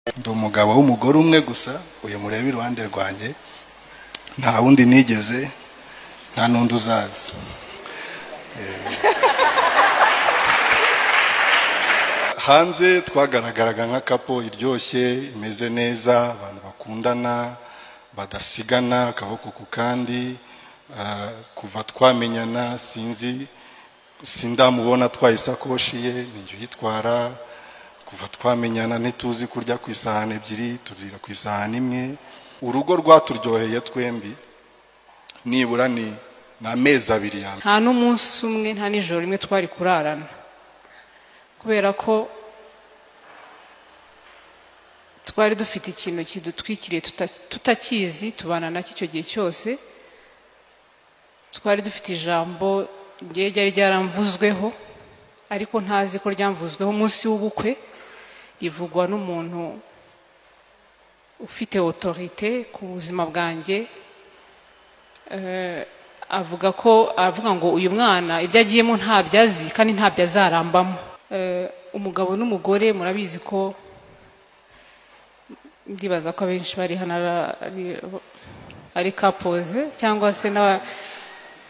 Ndi umugabo w'umugore umwe gusa, uyu mureba iruhande rwanjye, nta wundi nigeze, nta n'undi uzaza. Hanze twagaragaraga nka couple iryoshye, imeze neza, abantu bakundana, badasigana akaboko ku kandi. Kuva twamenyana sinzi, sindamubona atwaye isakoshi ye, ninjye uyitwara. Kuva twamenyana ntituzi kurya ku isahani ebyiri, turira ku isahani imwe. Urugo rwaturyoheye twembi nibura ni amezi 2 ya mbere. Nta n'umunsi umwe, nta n'ijoro rimwe twari kurarana, kubera ko twari dufite ikintu kidutwikiriye tutakizi, tubana nacyo icyo gihe cyose. Twari dufite ijambo ngiye ryari ryaramvuzweho, ariko ntazi ko ryamvuzweho umunsi w'ubukwe, rivugwa n'umuntu ufite autorité ku buzima bwanjye. Avuga ko, avuga ngo uyu mwana ibyo agiyemo ntabyo azi kandi ntabyo azarambamo. Umugabo n'umugore murabizi ko, ndibaza ko abenshi bari hano ari couples cyangwa se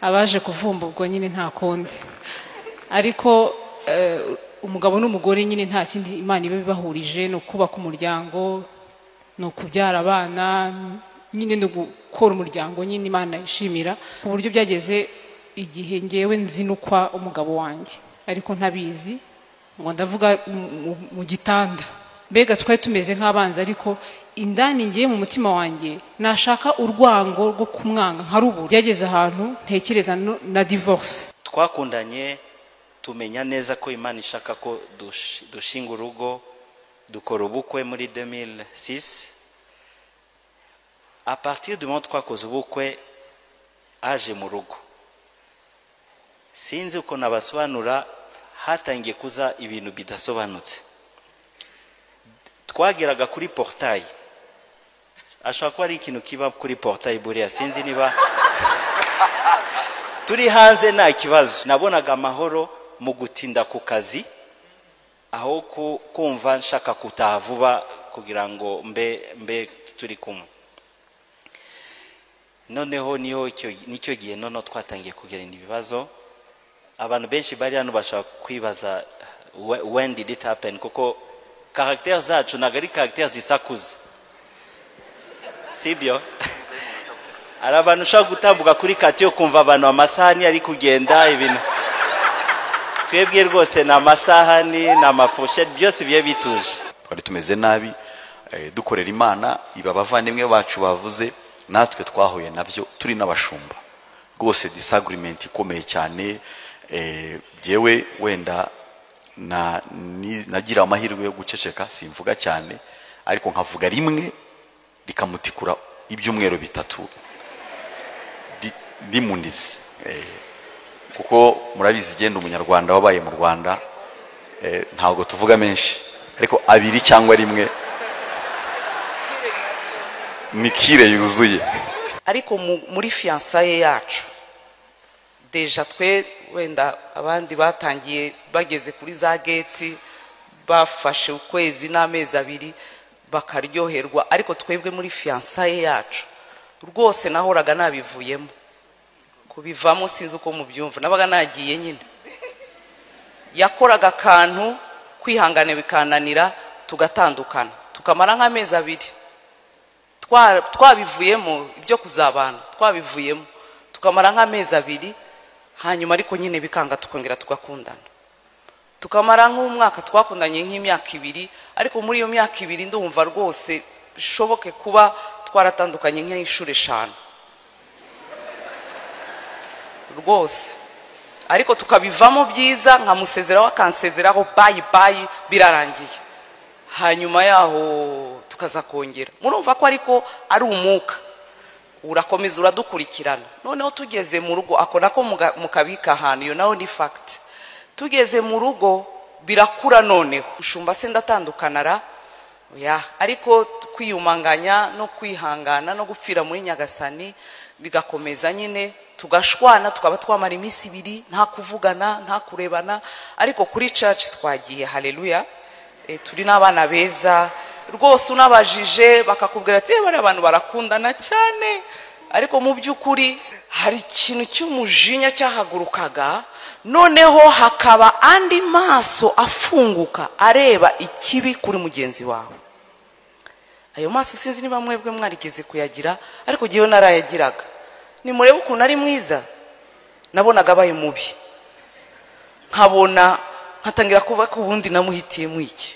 abaje kuvumba, ubwo nyine nta kundi. Ariko umugabo n'umugore nyine nta kindi Imana iba ibahurije, ni ukubaka umuryango, ni ukubyara abana, nyine ni gukora umuryango nyine Imana ishimira. Ku buryo byageze igihe ngewe nzinukwa umugabo wanjye, ariko ntabizi, ngo ndavuga mu gitanda. Mbega twari tumeze nk'abanzi, ariko indani ngiye mu mutima wanjye nashaka urwango rwo kumwanga nkarubura. Byageze ahantu ntekereza na divorce. Twakundanye tumenya neza ko Imana ishaka ko dushinga urugo, dukora ubukwe muri 2006. À partir du moment twakoze ubukwe, aje mu rugo, sinzi uko nabasobanura, hatangiye kuza ibintu bidasobanutse. Twageraga kuri portail, ashobora kuba ari ikintu kiba kuri portail buriya, sinzi niba turi hanze nta kibazo. Nabonaga amahoro mu gutinda ku kazi, aho kumva nshaka gutaha vuba kugira ngo mbe turi kumwe. Noneho niho nicyo gihe noneho twatangiye kugirana ibibazo. Abantu benshi bari hano bashaka kwibaza when did it happen, kuko caractère zacu ntabwo ari caractère zisakuza, sibyo? Hari abantu ushobora gutambuka kuri katiyo kumva abantu amasahani ari kugenda ibintu. Twebwe rwose ni amasahani, ni amafusheti, byose biye bituje. Twari tumeze nabi, dukorera Imana, iba abavandimwe bacu bavuze, natwe twahuye nabyo turi n'abashumba. Rwose disagreement ikomeye cyane. Jewe wenda nagira amahirwe yo guceceka, simvuga cyane, ariko nkavuga rimwe rikamutikura ibyumweru 3 ndimunize. Kuko murabizi genda umunyarwanda wabaye mu Rwanda, ntabwo tuvuga menshi, ariko abiri cyangwa rimwe ni kire yuzuye. Ariko muri fiançailles yacu deja twe wenda abandi batangiye bageze kuri za gate, bafashe ukwezi n'amezi 2 bakaryoherwa, ariko twebwe muri fiançailles yacu rwose nahoraga nabivuyemo. Kubivamo sinzi uko mubyumva, nabaga nagiye nyine. Yakoraga akantu kwihangana bikananira, tugatandukana, tukamara nk'amezi 2. Twabivuyemo ibyo kuzabana, twabivuyemo tukamara nk'amezi 2, hanyuma ariko nyine bikanga tukongera tugakundana. Tukamara nk'umwaka, twakundanye nk'imyaka 2, ariko muri iyo myaka 2 ndumva rwose bishoboke kuba twaratandukanye nk'inshuro 5 rwose. Ariko tukabivamo byiza, nkamusezeraho akansezeraho, bye bye, birarangiye. Hanyuma yaho tukaza kongera. Murumva ko ariko ari umuka urakomeza uradukurikirana. Noneho tugeze mu rugo, ako nako mukabika ahantu, iyo naho ni fact. Tugeze mu rugo birakura noneho. Ushumba se ndatandukana ra? Oya, ariko kwiyumanganya no kwihangana no gupfira muri Nyagasani bigakomeza nyine, tugashwana, tukaba twamara iminsi 2 nta kuvugana, nta kurebana, ariko kuri church twagiye, haleluya. Turi n'abana beza, Rwose unabajije bakakubwira ati bariya abantu barakundana cyane, ariko mu by'ukuri hari ikintu cy'umujinya cyahagurukaga. Noneho hakaba andi maso afunguka areba ikibi kuri mugenzi wawe. Ayo maso sinzi niba mwebwe mwarigeze kuyagira, ariko jyewe narayagiraga. Nimurebe ukuntu ari mwiza, nabonaga abaye mubi, nkabona nkatangira kuba ko ubundi namuhitiyemo iki.